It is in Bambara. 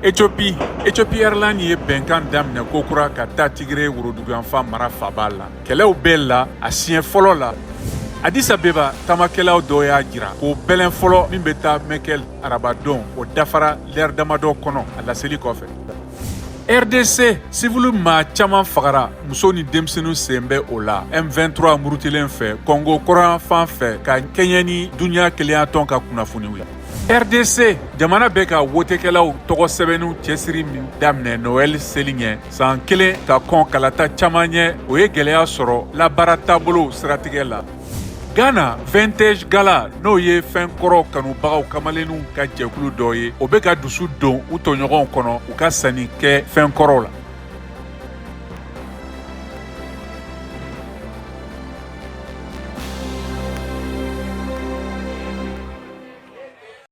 Ethiopie, Ethiopie Airlines ye bɛnkan daminɛ kokura ka taa Tigre woroduguyanfan mara faaba la. Kɛlɛw bɛɛ la, a siɲɛ fɔlɔ la, Addis Abeba taamakɛlaw dɔw y'a jira ko bɛlɛn fɔlɔ min bɛ taa Mekelle arabadon, o dafara lɛrɛ damadɔ kɔnɔ a laseli kɔfɛ. RDC, sivili maa caman fagara, muso ni denmisɛnninw sen bɛ o la, M23 murutilen fɛ Kɔngo kɔrɔnyanfan fɛ, ka kɛɲɛ ni Duniya Kelenyatɔn ka kunnafoniw ye. RDC, jamana bɛ ka wotekɛlaw tɔgɔ sɛbɛnniw cɛsiri min daminɛ Noël seli ɲɛ, san kelen ka kɔn kalata caman ɲɛ, o ye gɛlɛya sɔrɔ labaara taabolow siratigɛ la. Ghana, Vintage Gala, n'o ye fɛn kɔrɔ kanubagaw kamalenninw ka jɛkulu dɔ ye, o bɛ ka dusu don u tɔɲɔgɔnw kɔnɔ u ka sanni kɛ fɛn kɔrɔw la.